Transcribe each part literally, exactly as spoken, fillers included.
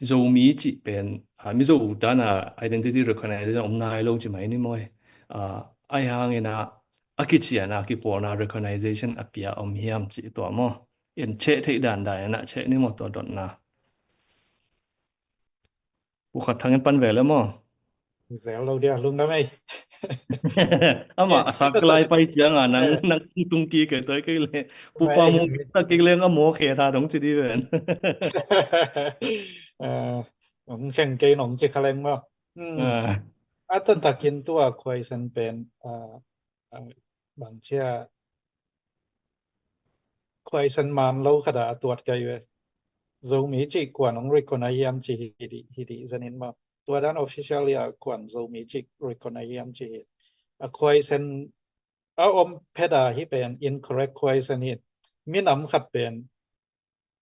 Zomi cih pen, ah, Mizo dan a identity recognition om nai lo ci mai ni maw. Ah, ahi hangin a, a kician a kipawlna recognition a pia om hiam cih tua maw. In cheh theih dan dan in a cheh ni maw tua dotna. Pu Khat Thang in pan ve le maw. Vel lo dia, lungdam ei. Ama a sak lai pai ciang a nang, nang tung kik kei toi kei le. Pu Pa Mung tak kik leng a maw khe tha dong ci di ven. Eh, ong kheng kei nong ci kha leng maw. Hmm. Ah. A taktakin tua khuaisen pen, ah, ah, bang cia khuaisen man lo khat a tuat kai ve. Zomi cih kuan ong recognize hiam ci hi dih, hi dih zanin maw. Tua dan officially a kuan Zomi cih recognize hiam ci hi. A khuaisen a om phet a hi pen incorrect khuaisen hi. Minam khat pen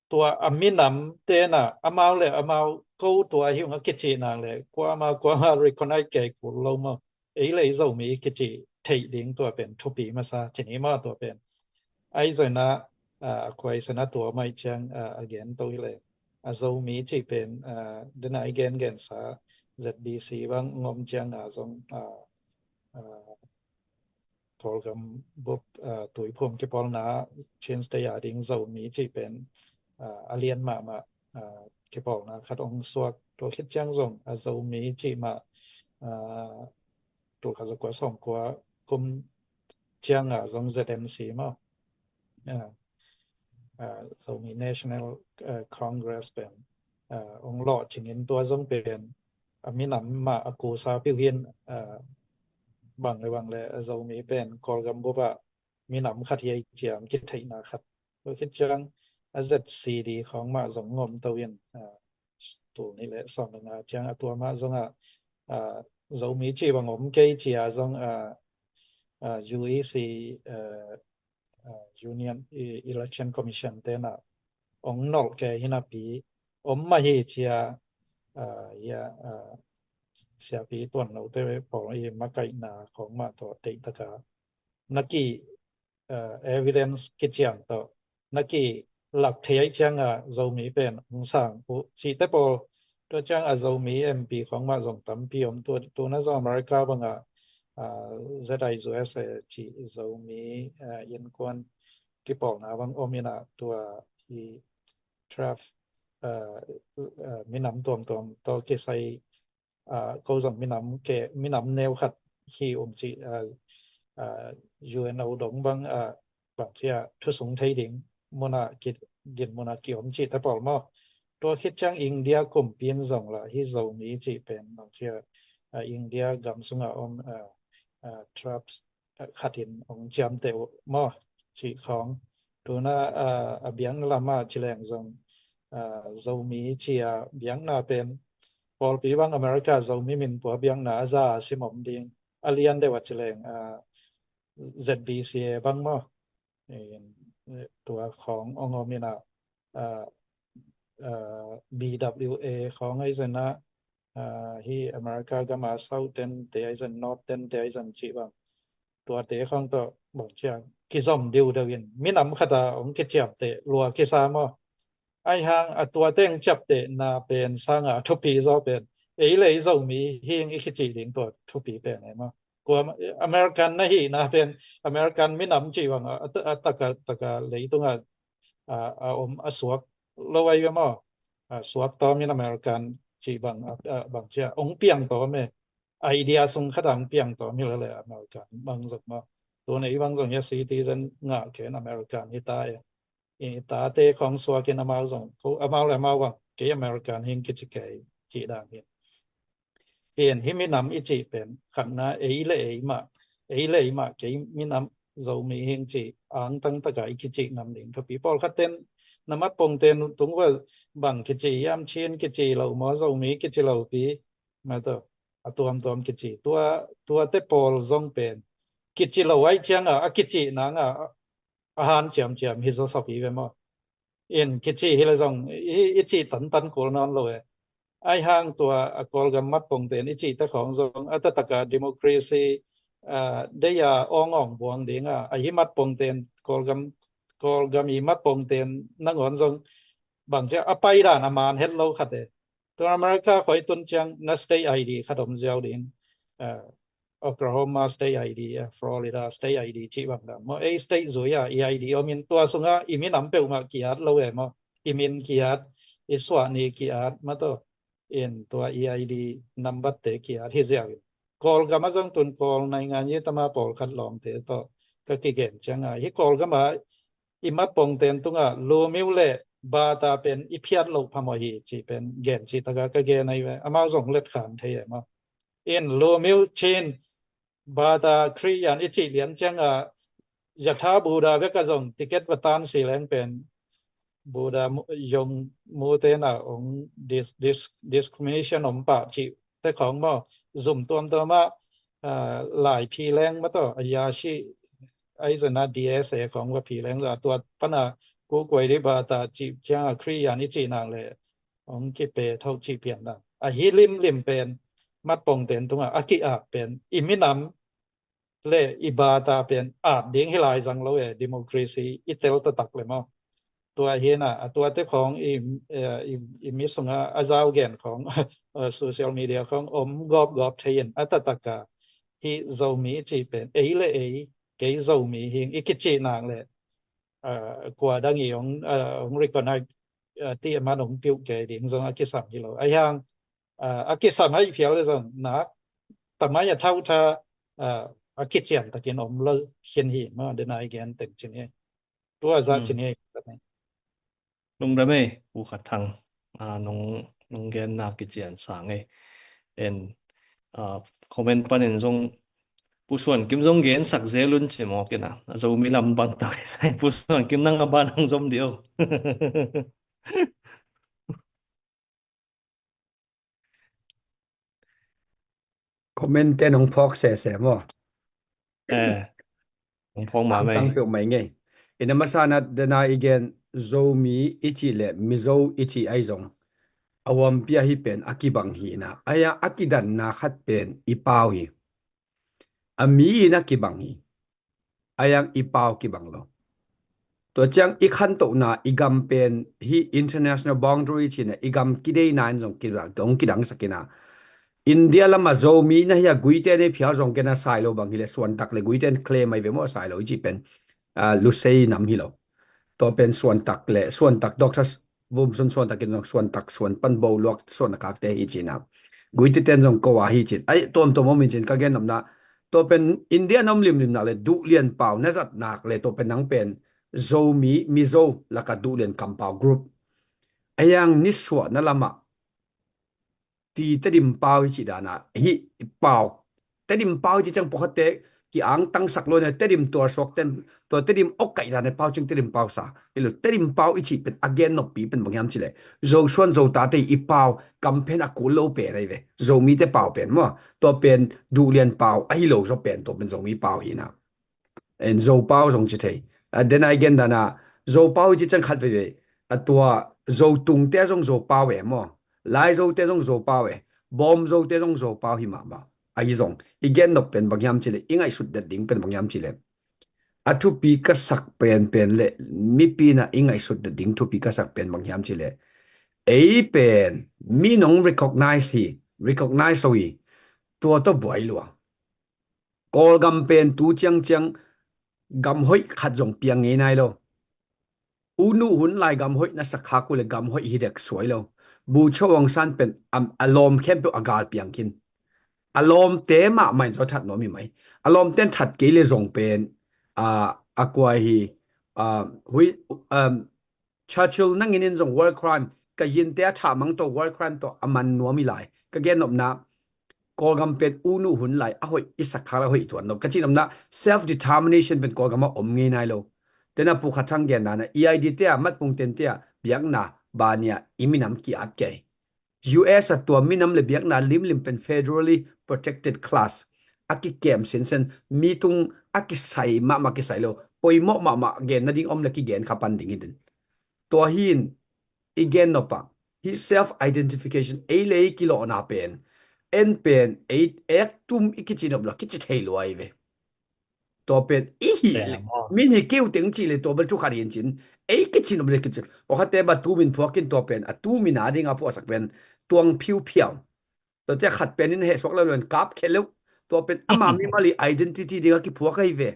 tua a minam tena amau le amau ko tua hi ung a kicih nak le kuama kuama recognize kei kul lo maw. Ei le ei Zomi kicih theih ding tua pen thupi masa ci ni maw tua pen. Ahi zongin a, ah, khuaisen a tua mai ciang, ah, a gen to hi le. A Zomi cih pen, ah, dena i gen gen sa Z B C bang ngom ciang a zong, ah, ah, Kawlgam bup, ah, tuiphum kipawlna Chin State a ding Zomi cih pen, ah, a lian mahmah, ah, kipawlna khat ong suak. Tua khit ciang zong a Zomi cih mah, ah, tul khat za kua sawm kua kum ciang a zong Z N C maw. Ah, ah, Zomi National, ah, Congress pen, ah, ong lawh cingin tua zong pen a minam mah a kusa piu hin, ah, bang le bang le a Zomi pen Kawlgam bup a minam khat hi ei ciam kitheihna khat. Tua khit ciang a Z C D khawng mah zong ngom to in, ah, tul nih le sawm le nga ciang a tua mah zong a, ah, Zomi cih bang om kei cia zong, ah, ah, U E C, ah, ah, Union, i, Election Commission tena ong nolh kei hi napi om mah hi cia, ah, ia, ah, siapi tuan lo te pawl i makaihna khawng mah tawh teihtaka na ki, ah, evidence kician tawh na kilak thei aih ciang a Zomi pen ong sang uh cih te pawl. Tua ciang a Zomi M P khawng mah zong tampi om. Tua, tuna zong America bang a, ah, Z I U S A cih Zomi, ah, innkuan kipawlna bang om in a tua i draft, ah, ah, minam tuamtuam tawh kisai, ah, ko zong minam ke, minam neu khat hi ung cih, ah, ah, U N O dong bang, ah, bang cia thusung thei ding mun a ki, gin mun a ki om cih te pawl maw. Tua khit ciang India kumpi in zong lah hi Zomi cih pen bang cia, ah, India gam sung a om, ah, ah, tribes khat in ong ciamteh uh maw cih khawng. Tuna, ah, a biakna lam ah ci leng zong, ah, Zomi ci a biakna pen pawlpi bang America Zomi min pua biakna a za a sim om ding. A lian deuh a ci leng, ah, Z B C A bang maw. Eh, tua khawng ong om in a, ah, ah, B W A khawng ahi zongin a, ah, hi America gam a South ten te ahi zong, North ten te ahi zong cih bang. Tuate khawng tawh bang ciang kizom diudeu in minam khat a ong kiciamteh lua kisa maw. Ahi hang a tuate ong ciaptehna pen sang a thupi zaw pen ei le ei Zomi hi ing i kicih ding tua thupi pen e maw. Kua American na hihna pen American minam cih bang a, a, a taka, taka leitung a, a, a om a suak lo ahi ve maw. A suak tawm in American cih bang, a, a, bang cia ong piang tawm e. Idea sung khat a ong piang tawm hi lele American bang zong maw. Tun ei bang zong hi a citizen ngah kei in American hi ta e. I tate khawng suak in amau zong, ko amau le amau bang kei American hi ing kici kei cih dan hi. Hi in hi minam i cih pen khatna ei le ei mah, ei le ei mah kei minam Zomi hi ing cih angtang taka i kicih ngam ding thupi. Pawlkhat ten na mat pong ten tung ua bang kicih hiam, Chin kicih lo maw, Zomi kicih lo pi, mah tawh a tuamtuam kicih. Tua, tuate pawl zong pen kicih lo ahi ciang a, a kicih nang a, a han ciamciam hi zaw sawpi ve maw. In kicih hi le zong i, i cih tantan kul nawn lo e. Ahi hang tua a Kawlgam mat pongten i cihte khawng zong a taktak a democracy, ah, dei a awngawng buang ding a, ahi mat pongten Kawlgam, Kawlgam i mat pongten nangawn zong bang cia a paidan a man het lo khat e. Tua America khoi tun ciang na state I D khat om ziau ding. Uh, Oklahoma state I D, uh, Florida state I D cih bang dan maw. Ei state zui a i I D om in tua sungah i minam peuhmah ki-at lo e maw. I min ki-at, i suahni ki-at maw tawh. In tua i I D number te ki-at hi ziau in. Kawlgam a zong tun Kawl naingan yi tama pawlkhat lawmte tawh ka kigen cianga hi Kawlgam a i matpongten tungah Lumiu le Bata pen i phiat loh phamawh hi ci pen gen ci taka ka gen ahi ve. Amau zong let khan thei e maw. In Lumiu Chin Bata Khristian i cih lian cianga yatha Buddha veka zong ticket va tan si leng pen Buddha mu- yong mute na ong dis, dis, discrimination om pah cih te khong maw zum tuamtuam ah ah, lai phi leng maw tawh a ya si ai zana D S A khong va phi leng za tua pana ku kuai di Bata cih cianga Khristian i cih nak le ong kipe thok cih pian na. A hi limlim pen matpongten tungah a ki-ak pen i minam le i Bata pen at ding hi lai zang lo e democracy i tel taktak le maw. Tua hi na a tuate khong i, eh, i, i mi sunga a zau gen khong eh, social media khong om gawpgawp thei in a taktaka hi Zomi cih pen ei le ei kei Zomi hi i kicih nak le ah, kua dang i ong, ah, ong recognize ah, ti a man ong piuh kei ding zong a kisam hi lo. Ahi hang ah, a kisam ahi phial le zong nak tamai a thauh tha ah, a kician takin om lo khin hi maw dena i gen teng cin hi. Tua zah cin hi. Lungdam ei, Pu Khat Thang. Ah, nong, nong genna kician sang ei. En ah, comment panin zong Pu Suan Kim zong gensak zel un ci mawk in a. A Zomi lam bang tak sai Pu Suan Kim nang a ban hong zom dih o. Comment te nong phawk sese maw. Eh, hong phawk mah mei. Tang peuh mai ngei. Ina masana dena i gen Zomi i cih le Mizo i cih ai zong a huampi ahi pen a kibang hi na. Aia a kidanna khat pen i pau hi. A mi in a kibang hi. Aia i pau kibang lo. Tua ciang i khantohna i gam pen hi international boundary cihna i gam kideina in zong kidang, zong kidangsak ina. India lama Zomi na hi a Guite nei phial zong kena sai lo bang hi le Suantak le Guite in claim ai ve maw sai lo i cih pen ah, Lusei nam hi lo. Tua pen Suantak le Suantak Doctor Vumsun Suantak in zong Suantak Suan pan bo luak Suan a kakte hi cihna. Guite ten zong ko a hi cin. Ai tuamtuam om hi cin ka gen nopna. Tua pen India na om limlimna le duhlian pau na zat nak le tua pen nang pen Zomi, Mizo laka duhlian kampau group. Aia nisuahna lama ti Tedim pau hi cih dana hi pau. Tedim pau hi cih ciang pawlkhatte ki-angtangsak lo na Tedim tuarsuak ten tua Tedim awkaih dana pau ciang Tedim pau sa. Hi lo Tedim pau i cih pen a gen noppi pen bang hiam cih le Zosuan Zotate i pau kam pen a kul lo pen ahi ve. Zomite pau pen maw. Tua pen duhlian pau ahi lo zaw pen tua pen Zomi pau hi na. En Zopau zong ci thei. A, den a i gen dana Zopau i ci ciang khat veivei. A tua Zotungte zong Zopau e maw. Laizote zong Zopau e. Bawmzote zong Zopau hi mahmah. Ahi zong i gen nop pen bang hiam cih le i ngaihsut det ding pen bang hiam cih le a thupi ka sak penpen le mipi na i ngaihsut det ding thupi ka sak pen bang hiam cih le ei pen mi nong recognize hi, recognize lo hi. Tua tawh buai lua. Kawlgam pen tu ciangciang gam hoih khat zong piang ngei nai lo. Unu hun lai gam hoih na sak khak uh le gam hoih hi dek suai lo. Bogyoke Aung San pen a lawm khempeuh a gal piang khin. A lawmte mahmah in zaw that nuam hi mai. A lawmte in that kei le zong pen a, a kua hi, a, hui, um, Churchill nangin in zong war crime, ka yinte a thah mang tawh war crime tawh a man nuam hi lai. Ka gen nopna, Kawlgam pen unu hun lai a hoih i sak khak lai a hoih tuan lo. Ka cih nopna self determination pen Kawlgam a om ngei nai lo. Tena Pu Kha Thang gen nana E I D te a matpungten te a biakna bania i minam ki-at kei. U S a tua minam le biakna limlim pen federally protected class a kikem sinsen mi tung a kisai mahmah kisai lo. Poimawh mahmah gen nading om le kigen kha pan ding hi den. Tua hi in i gen nop ah hih self identification ei le ei kilawhna pen en pen ei ek tum i kici nop lo kici thei lua hi ve. Tua pen i hih le min hi keu teng cih le tua bel thu khat hi in cin ei kici nop le kici. Pawlkhatte ba tumin phuak in tua pen a tumin a ding a phuahsak pen tuang phiuphiau. Tua ciah khat pen in hehsuak lo luan kap khia lo. Tua pen ama mimal i identity ding a kiphuak ahi ve.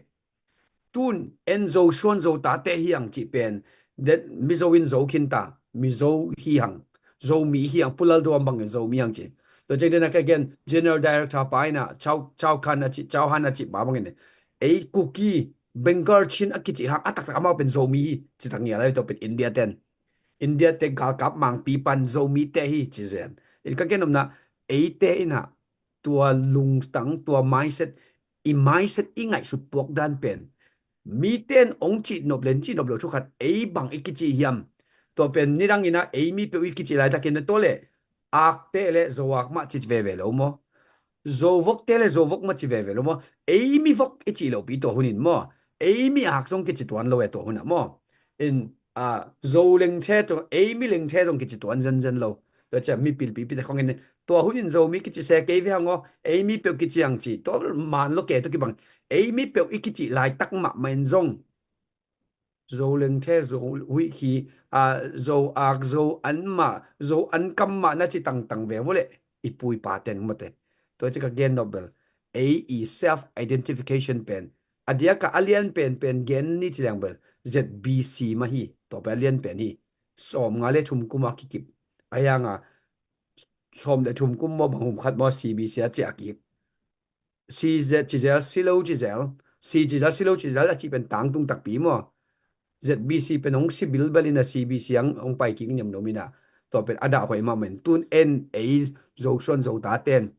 Tun en Zo suan Zo tate hi hang cih pen, Mizo in Zo khin ta, Mizo hi hang, Zomi hi hang, Pu Lalduam bangin Zomi hang ci. Tua ciang den a ka gen General Director pa in a Chau, Chau Khan a ci, Chau Han a ci pa bangin, ei Kuki, Bengal, Chin a kici hang a taktak amau pen Zomi hi ci tak ngial a, tua pen India ten, India te galkap mangpi pan Zomi te hi ci zen. In ka gen omna, ei te in a tua lungtang, tua mindset, i mindset i ngaihsut puak dan pen, mi ten ong cih nop len cih nop lo thu khat, ei bang i kici hiam? Tua pen nidang in a ei mi peuh i kici laitakin a tua le, ak te le Zo ak mah ci veve lo maw? Zo vok te le Zo vok mah ci veve lo maw? Ei mi vok i ci lo pi tua hun in maw? Ei mi ak zong kici tuan lo e tua hun ah maw? In, a, Zo lengthe tua, ei mi lengthe zong kici tuan zenzen lo. Tua ciah mi pilpi pite khong in, tua hun in Zomi kici se kei ve hang aw, ei mi peuh kici ang ci, tua man lo ke tua kibang, ei mi peuh i kici laitak mahmah in zong, Zo lengthe, Zo huih khi, a, Zo ak, Zo an mah, Zo an kam mah na ci tangtang ve vua le, i pu i pa ten mawte. Tua ciah ka gen nop bel, ei i self identification pen, a diak a a lian pen pen gen ni ci leng bel, Z B C mah hi, tua pen a lian pen hi. Sawm nga le thum kum a kikip. A hiang a, sawm le thum kum maw bang hum khat maw C B C a ciah kik. C Z ci zel, si lo ci zel, si ci zel, si lo ci zel a ci pen tangtung takpi maw? Z B C pen hong si bilbel in a C B C ang hong pai kik niam lo mi na. Tua pen a dah huai mah men tun en ei Zo suan Zo ta ten.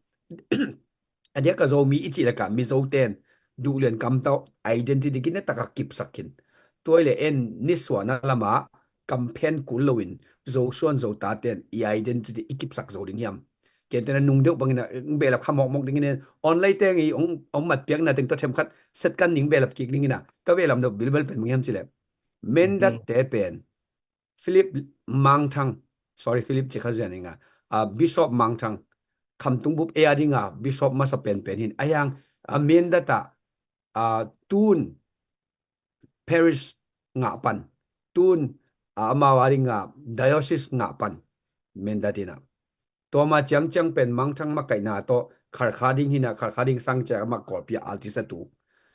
A diak a Zomi i cih lakah Mizo ten duhlian kamtau identity kina taka kipsak khin. Tua i le en nisuahna lama kamphen kul loin Zo suan Zo ta ten i identity i kipsak zo ding hiam? Ken tena nung deuh bangin a, eng behlap kha mawkmawk dingin en online teng i ong, ong matpiakna teng tua themkhat set kan ning behlap kik dingin a, ka behlap deuh bilbel pen bang hiam cileh. Mendat te pen Philip Mangthang, sorry, Philip ci kha zian inga, a, Bishop Mangthang, Khamtung bup ei a dinga Bishop masa penpen hin a hiang, a, Mendat a, a, tun parish ngah pan, tun, a, amau a dinga diocese ngah pan, Mendat ina. Tua ma ciangciang pen Mangthang makaihna tawh Kharkha ding hina, Kharkha ding sang ciang ama Kawlpi a altisa tu.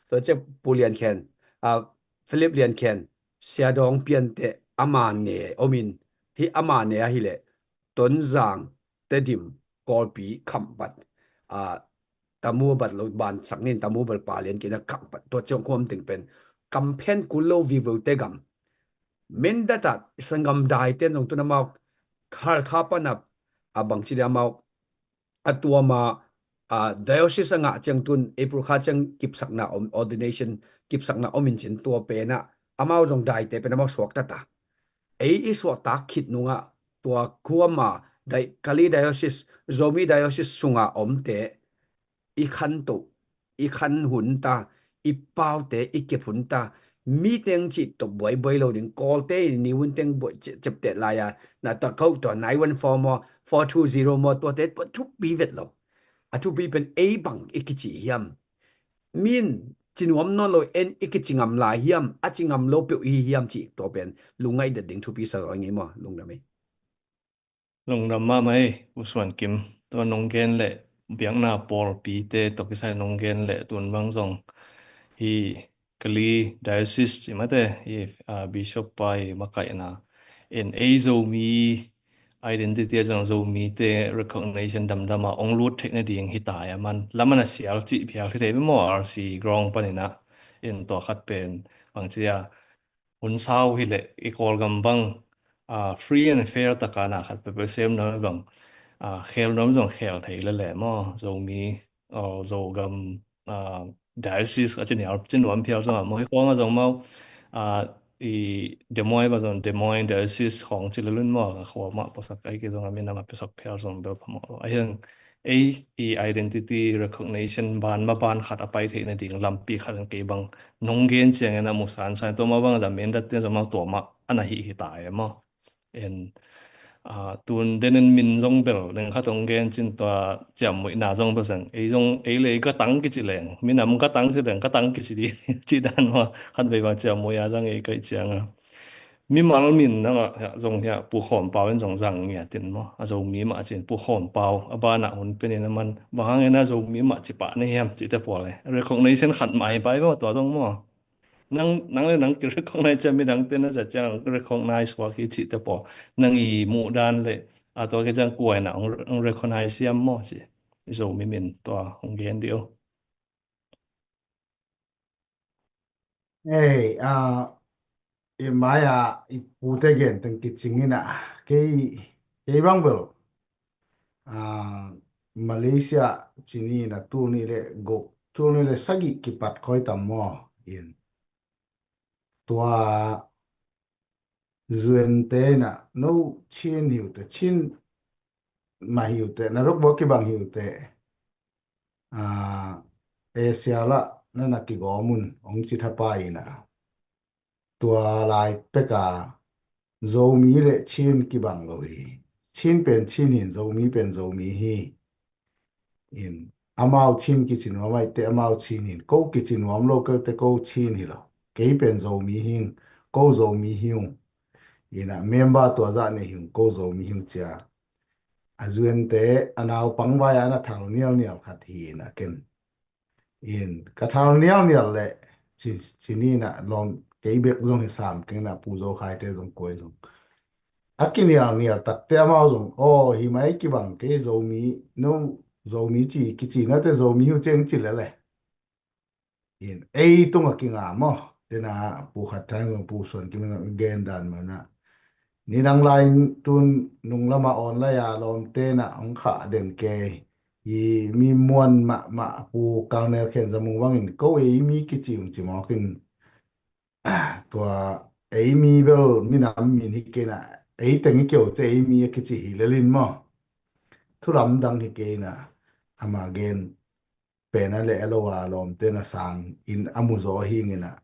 Tua ciang Pu Lian Khen, a, Philip Lian Khen, Sia Dawng Pian te ama ne omin, hi ama ne ahi le Tonzang, Tedim, Kawlpi, Khampat, a, tamu bat lo ban sak nin, tamu bal pa lian kina Khampat, tua ciang khuam ting pen kamphen kul lo vivo te gam. Mendat a sanggam dai ten zong tun amau Kharkha pan a, a bangci dia amau a tua ma, a, diocese a ngah ciang tun April kha ciang kipsakna om, ordination kipsakna om in cin tua pen a amau zong daite pen amau suakta ta. Ei i suakta khit nunga tua kuama dai, Kali diocese, Zomi diocese sunga omte i khanto, i khan hun ta, i paute i kep hun ta, mi teng cih tawh buaibuai lo ding, Kawlte i ni hun teng buai ce-, cepteh lai a, na ta kau tua nine one four maw, four two zero maw, tuate tua thupi vet lo. A thupi pen ei bang i kici hiam? Min ci nuam nawn lo en i kici ngam lai hiam? A ci ngam lo peuh i hi hiam cih tua pen lungngaih det ding thupi sa zaw i ngei maw? Lungdam ei. Lungdam mahmah ei, U Suan Kim. Tua nong gen leh biakna pawlpite tawh kisai nong gen leh tun bang zong hi Kali diocese ci mate hi, a, Bishop pa i makaihna en ei Zomi identity a zong Zomite recognition damdam a ong lut theih nading hi ta a man laman a sial cih phial hi thei maw R C ground panin a en tua khat pen bang ci a hun sau hi leh i Kawlgam bang, a, free and fair taka na khat peuhpeuh sem nuam bang, a, khel nuam zong khel thei lele maw Zomi, a, Zogam, a, diocese a ci nial ci nuam phial zong a maw i khawng a zong maw, a, i Des Moines bang zong Des Moines diocese khawng ci lelun maw a khua mah puasak ai ki zong a minam a puasak phial zong bel pha maw a hiang ei i identity recognition ban ma ban khat a pai theih nading lampi khat an kei bang nong gen ciangin a mu sansan tua ma bang a za Mendat te zong ma tua ma ana hi hi ta e maw en, a, tun den in min zong bel neng khat ong gen cin tua ciammuihna zong bel zang ei zong ei le ei gatang kici leng minam gatang ci leng gatang kici di ci dan ma khat vei bang ciammuih a zang ei kai ciang a Mimal min na ngah hiah zong hiah Pu Khawm Pau in zong zang ngiat in maw. A Zomi mah ci-in Pu Khawm Pau a banah hun pen in a man. Bang hangin a Zomi mah ci pah na hiam cihte pawl e. Recognition khat mah hi pai maw tua zong maw. Nang, nang le nang ki-recognize ciang midangte na zat ciang recognize huak hi cihte pawl. Nang i muh dan le a tua ki ciang kua in a hong, hong recognize hiam maw ci. I Zomi min tua hong gen dih o. Ei, a, i mai a i pute gen teng kicing in a kei, kei bang bel. A, Malaysia ci ni in a tul nih le guk, tul nih le sagih kipat khoi tam maw in. Tua zuente in a no Chin hiute, Chin mah hiute, na ruk bua kibang hiute. A, Asia lah na na kigawm un hong ci thapai in a. Tua lai pek a Zomi le Chin kibang lo hi. Chin pen Chin hin, Zomi pen Zomi hi. In, amau Chin kici nuam aite amau Chin hin. Ko kici nuam lo, ko te ko Chin hi lo. Kei pen Zomi hing, ko Zomi hi ung. In a member tua zah nei hi ung, ko Zomi hi ung cia. A zuente a naupang vai a na thal nialnial khat hi in a ken. In, ka thal nialnial le ci, ci ni in a lawm kei bek zong hi sam keng in a Pu Zo Khai te zong koi zong. A kinialnial takte amau zong, aw, hi mai kibang kei Zomi, no Zomi ci, kici na te Zomi hi uh ciang ci lele. In, ei tung a kinga maw, tena Pu Khat Thang zong Pu Suan Kim gen dan mana. Nidang lai tun nung lama online a lawmte na hong khah den kei. I mi muan mahmah Pu Kal Nel Khen Za Mung bangin ko ei mi kici ung ci mawk in. Tua ei mi bel minam min hi kei na, ei teng i keu te ei mi a kici hi lel in maw. Thu lamdang hi kei na, ama gen pen a leh a lo a lawmte na sang in a mu zaw hi ngin a.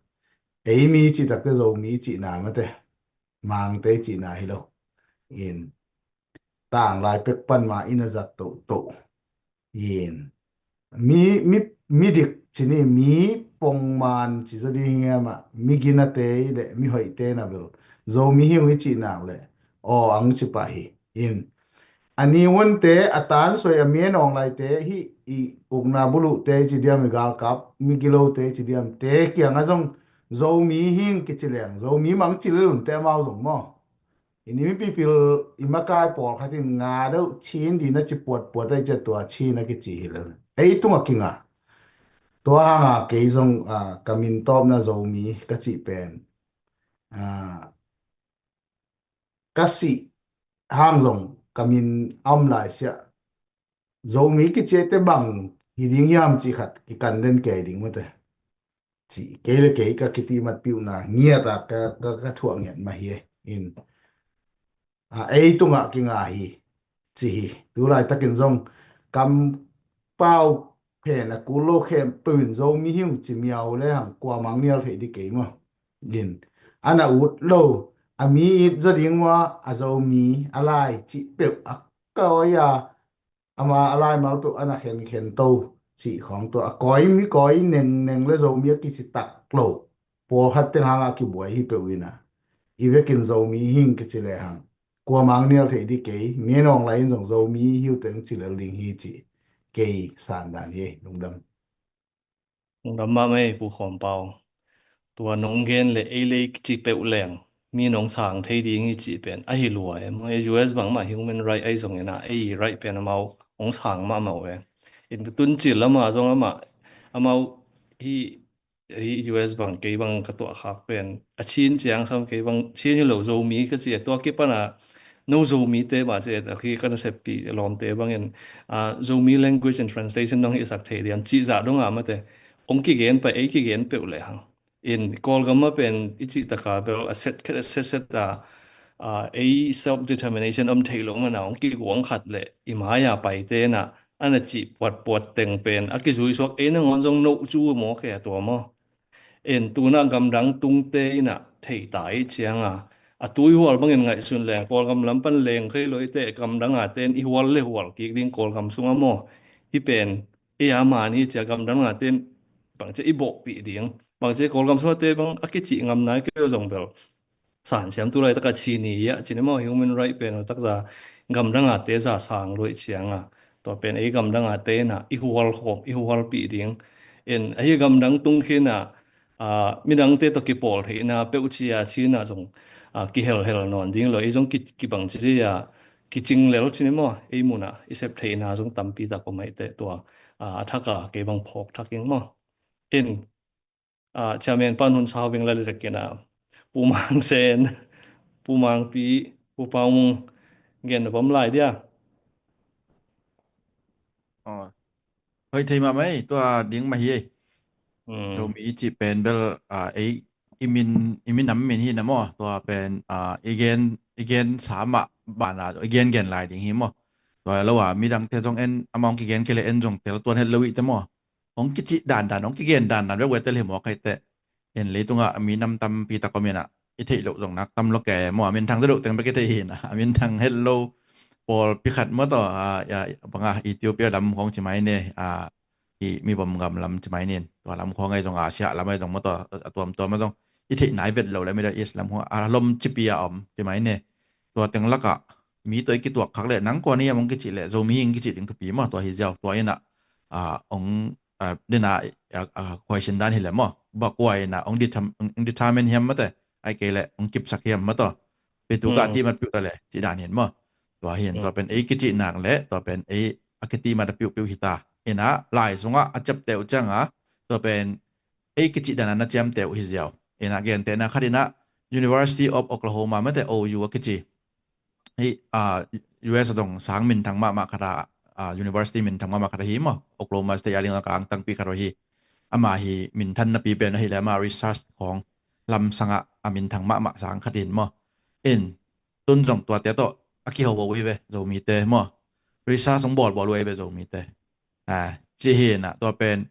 Ei mi cih takte Zomi cihna mate, Mangte cihna hi lo. In, tang lai pek pan ma in a zat tohtoh. In, mi, mi, mi dik ci ni, mi pongman ci zaw ding hi ngiam a, mi ginate le mi hoihte na bel Zomi hi ung i cih nak le aw ang ci pah hi. In, a ni unte, a tansuai, a mi en awng laite hi, i ukna buluhte ci diam, i galkap mi gilote ci diam, te kiang a zong Zomi hing kici leng Zomi mang ci lel unte amau zong maw. I ni mipipil i makai pawlkhat in nga deuh Chin di na ci puatpuat ai cia tua Chin a kici hi lel. Ei tung a kinga. Tua hanga kei zong, a, ka min tawpna Zomi ka cih pen, a, ka sih hang zong ka min a om lai siah. Zomi kici te bang hi ding hiam cih khat kikan den kei ding mate. Cih kei le kei ka kitimat piuhna ngiat a ka, ka, ka thuah ngiat mah hi e. In, a, ei tungah kinga hi ci hi. Tu laitakin zong kampau phen a kul lo khempeuh in Zomi hi ung ci miau le hang kuamang nial theih dih kei maw. In, a na ut lo, a mi it zaw ding maw, a Zomi a lai cih peuh a kawi a, ama a laimal peuh a na khenkhen to cih khawng tua a kawi mi kawi nengneng le Zomi a kici tak lo. Pawlkhat teng hangah kibuai hi peuh ina. I vekin Zomi hing kici le hang kuamang nial theih dih kei, mi nawng lai in zong Zomi hi uh teng ci lel ding hi ci kei sandan hi ei. Lungdam. Lungdam mahmah ei Pu Khawm Pau. Tua nong gen le ei le ei kici peuh leng mi nong sang thei ding hi cih pen ahi lua e. Maw, ei U S bangmah human right ahi zongin a ei right pen amau hong sang mahmah uh e. In tun cil amah zong amah, amau hi, hi U S bang kei bang ka tuah khak pen a Chin ciang sam kei bang Chin hi lo Zomi ka ci a tua kipana no Zomite mah ci a khi ka na seppih lawmte bangin, a, Zomi language and translation nong hi sak thei diam cih zah dong a mate hong kigen pai ei kigen peuh le hang. In Kawlgam ah pen i cih taka bel a set khet a set set a, a, ei self determination om thei lo mana hong kiguang khat le i mai-a paite na a na cih puatpuat teng pen a kizui suak ei nangawn zong noh cu maw kei a tua maw. In tuna gamdang tungte ina thei ta i cianga a tui hual bangin ngaihsun leng Kawlgam lam pan leng khei lo i te gamdang a ten i hual le hual kik ding Kawlgam sunga maw. Hi pen ei a man hi cia gamdang a ten bangcia i bawhpih ding. Bangcia Kawlgam sunga te bang a kicih ngam nai kei zong bel sansiam tu laitak a Chin i a, Chin i maw, human right pen taksa gamdang a te za sang luai ciang a, tua pen ei gamdang a te na i hual khawm, i hualpih ding. En, ei gamdang tung khin a, a, midangte tawh kipawl theihna peuh cia Chin a zong, a, kihelhel nawn ding lo, ei zong ki, kibang ci dei a, kicing lel Chin i maw, ei mun a i sep theihna zong tampi tak om aih teh tua, a, a thak a kei bang phawk thak ing maw. En, a, chairman pan hun sau ving la le takin a, Pu Mang Sen, Pu Mang Pi, Pu Pau Mung, gen na pam lai dia. Oi. Hoi thei mah mai, tua ding mah hi ei. Zomi i cih pen bel, a, ei, i min, i minam min hi na maw, tua pen, a, i gen, i gen sa mah bana, i gen gen lai ding hi maw. Tua lo a, midangte zong en, amah hong kigen kei le en zong tel tuan het lo i te maw. Hong kicih dandan, hong kigen dandan, vek vek tel hi maw kai te. En, leitungah a minam tampi tak om in ah, i theih loh zong nak tam lo kei maw, a minthang deuhdeuh teng bek i theih hi in ah, a minthang het lo pawlpi khat maw tawh, a, a, bang a Ethiopia lam khawng ci mai ni, a, i mi vom gam lam ci mai ni, tua lam khawng ahi zong, Asia lam ahi zong maw tawh, a tuamtuam ahi zong i theih nai vet lo le, Middle East lam khawng a lom cipi a om ci mai ni. Tua teng lakah mi tawh i kituak khak leh nang kua ni a mong kicih leh Zomi hing kicih ding thupi maw, tua hi ziau, tua in ah, a, ong a, dena, a, a, khuaisin dan hi le maw. Bak kua ina, ong ditham-, ong dithamen hiam mate. Ai kei le, ong kipsak hiam maw tawh. Pitu ka ti mat piu ta le, ti dan hin maw. Tua hin, tua pen ei kicih nak le, tua pen ei a kiti mat a piu piu hi ta. Ina, lai sungah a ciapteh uh cianga, tua pen ei kicih dan a na ciamteh uh hi ziau. Ina, gentehna khat ina, University of Oklahoma mate, O U a kici. Hih, a, U S a dong sang minthang mahmah khat a, a, university minthang mahmah khat ahi maw. Oklahoma State a ding a kang tangpi khat ahi. Ama hi minthan napi pen ahi le ama research khawng lamsang a, a minthang mahmah sang khat in maw. In, tun zong tuate tawh a kiho uh hi ve, Zomite maw. Research hong bawlbawl uh hi ve, Zomite. A, ci hi na, tua pen,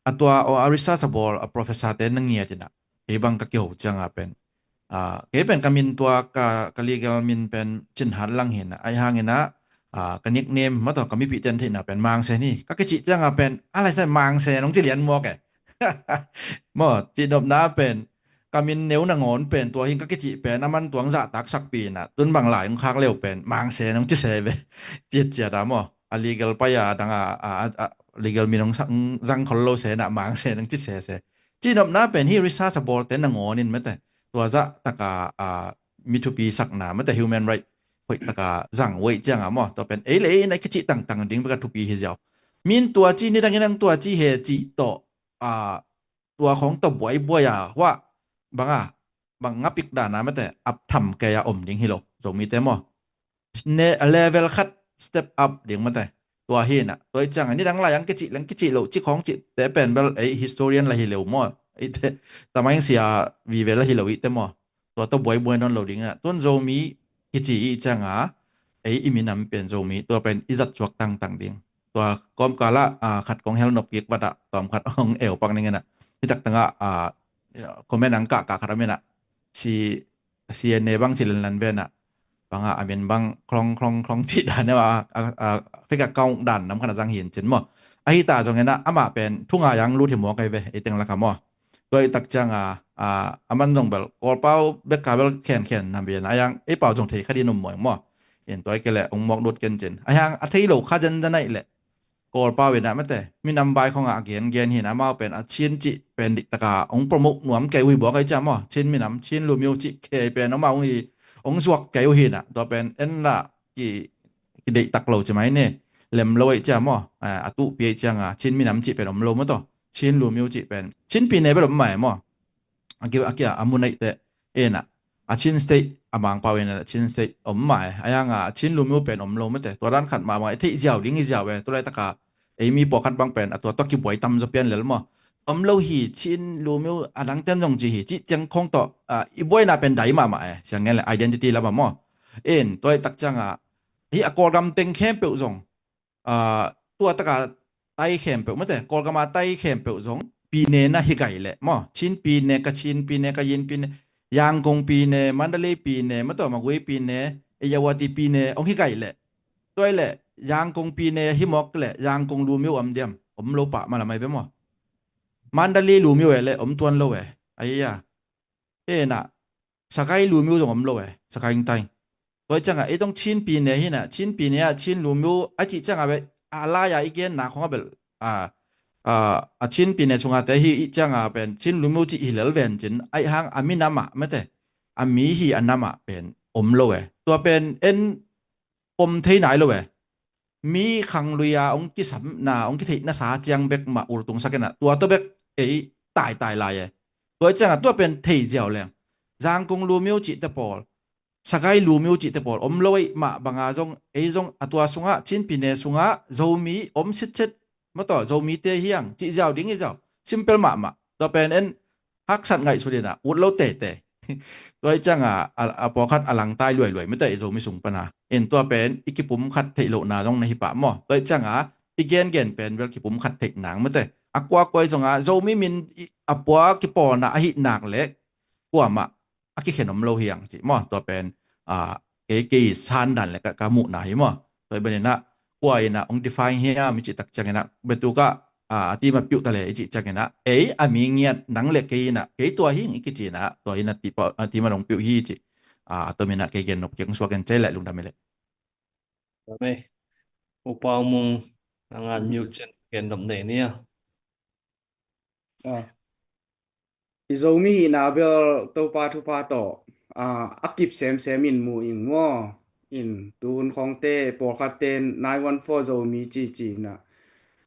a tua, a research a bawl, a professor te na ngiat ina, kei bang ka kiho cianga pen. A, kei pen ka min tua, ka, ka legal min pen Cin Hat Lang hi na, ahi hang ina, a, ka nickname, maw tawh ka mipih ten theihna pen Mang Sen hi, ka kicih cianga pen, a lai sa Mang Sen, nong ci lian muak e. Maw, cihnopna pen, ka min neu nangawn pen, tua hing ka kicih pen, a man tuang zahtak sakpi ina, tun bang lai hong khak leu pen, Mang Sen, nong ci se ve, ciat ciat a maw. A legal pai a dang a, a, a, a legal min hong sa-, hong zang khol lo se na Mang Sen hong ci sese. Cihnopna pen hih research a bawlte nangawn in mate. Tua zah taka, a, mi thupi sakna mate human right hoih taka zang uh aih cianga maw. Tua pen ei le ei in a kicih tangtang ding bek a thupi hi ziau. Min tua ci, nidang in ang tua ci he cih tawh, a, tua khawng tawh buaibuai a, huah, bang a, bang ngapik dana mate, ap tham kei a om ding hi lo, Zomite maw. Ne, level khat step up ding mate. Tua hi na, tua hi cianga, nidang lai ang kicih leng kicih lo, ci khawng cih te pen bel, ei historian la hi lo maw. Ei te, tamang sia vive la hi lo i te maw. Tua tawh buaibuai nawn lo ding na. Tun Zomi kici i cianga, ei i minam pen Zomi, tua pen i zat suak tangtang ding. Tua kawmkal ah, a, khat kong hel nop kik vat ah, tawm khat hong eu pak ning ina. Hi tak tangah, a, comment ang kah, kah khat a min ah. Si C N A bang ci lenlan ve na. Bang a, a min bang klong, klong, klong cih dan e, a, a, a, fake account dan nam khan a zang hin cin maw. Ahi ta zong ina, amah pen thungai ang lut hi maw kai ve, i teng laka maw. Tua i tak cianga, a, a man zong bel, Kawlpau bek ka bel khen khen nam bian, a yang, ei pau zong thei kha din um maw maw. In tua i ke le, ong mawk lut ken cin. A yang, a thei lo kha zen zen aih le. Kawlpau in a mate, minam bai khawng a gen gen hi na, amau pen a Chin cih pen dik taka ong promote nuam kei uh hi bawk ahi cia maw. Chin minam, Chin lumiu cih kei pen amau ong i, ong zuak kei uh hi na. Tua pen en la ki, ki deih tak lo ci mai ni. Lem lo ahi cia maw. A, a tuh pi ahi cianga, Chin minam cih pen om lo maw tawh. Chin lumiu cih pen. Chin pi ne bel om mai maw. A ki, a ki a, a mun aih te. En a, a Chin State, a Mangpau en a Chin State om mah e. A yang a Chin lumiu pen om lo mate. Tua dan khat mahmah e, theih ziau ding hi ziau e. Tulai taka ei mi pawlkhat bang pen a tua tawh kibuai tam zaw pian lel maw. Om lo hi, Chin lumiu a dang ten zong ci hi. Cih ciang khawng tawh, a, i buaina pen dai mahmah e. Siang ngen le identity lam a maw. En, tua i tak cianga, hi a Kawlgam teng khempeuh zong a, tua taka tai khempeuh mate, Kawlgama tai khempeuh zong pi ne na hi gai leh maw. Chin pi ne, Kachin pi ne, Kayin pi ne, Yangon pi ne, Mandalay pi ne, maw tawh Magway pi ne, Ayeyarwady pi ne, ong hi gai leh. Tua i leh Yangon pi ne hi mawk leh Yangon lumiu om diam, om lo pah malam ai ve maw. Mandalay lumiu e leh om tuan lo e. Ai ya. He na, Sagaing Lumyo zong om lo e, Sagaing Taing. Tua i ciangah ei zong Chin pyine hi na, Chin pyine ah Chin Lumyo a cih ciangah bel a lai-a i genna khong a bel a, a, a Chin pyine sungah te hi i ciangah pen Chin Lumyo cih hi lel ven cin, aih hang a minamah mate, a mi hi a namah pen om lo e. Tua pen en pom thei nai lo e. Mi khanglui-a hong kisamna, hong kitheihna sa ciang bek mah ultungsak inah tua tawh bek ei taitai lai e. Tua i ciangah tua pen thei ziau leng Zangkong Lumyo cihte pawl, Sagaing Lumyo cihte pawl om lo ei mah banga zong ei zong a tua sungah Chin pyine sungah Zomi om sitset maw, tua Zomite hiang cih ziau ding i ziau. Simple mahmah. Tua pen en haksat ngaihsut inah ut lo tete. Tua i ciangah a, a pawlkhat a langtai luailuai mate i Zomi sung pana. In tua pen i kipumkhat theih lohna zong na hi pah maw. Tua i ciangah i gengen pen bel kipumkhat theih nang mate. A kuakua i zongah Zomi min i, a pua kipawlna ahi nak leh kuamah a kikhen om lo hiang cih maw. Tua pen a, kei, kei sandan le ka, ka muhna hi maw. Tua i baninah kua inah hong define hiam i cih tak cianginah betukah a, a timat piuh ta le i cih cianginah ei a mi ngiat nang le kei inah kei tua hing i kici inah tua inah tipa, a, timat hong piuh hi cih a, a tominah kei gen nop kei hong suak en cei le lungdam i le. Amen. Upa Mung, nang an miu cen gen nop nei nia. Ah. I Zomi hihna bel Topa thupha tawh a, a kip semsem in mu ing maw. In tuhun khawngte pawlkhatte nine one four Zomi cici inah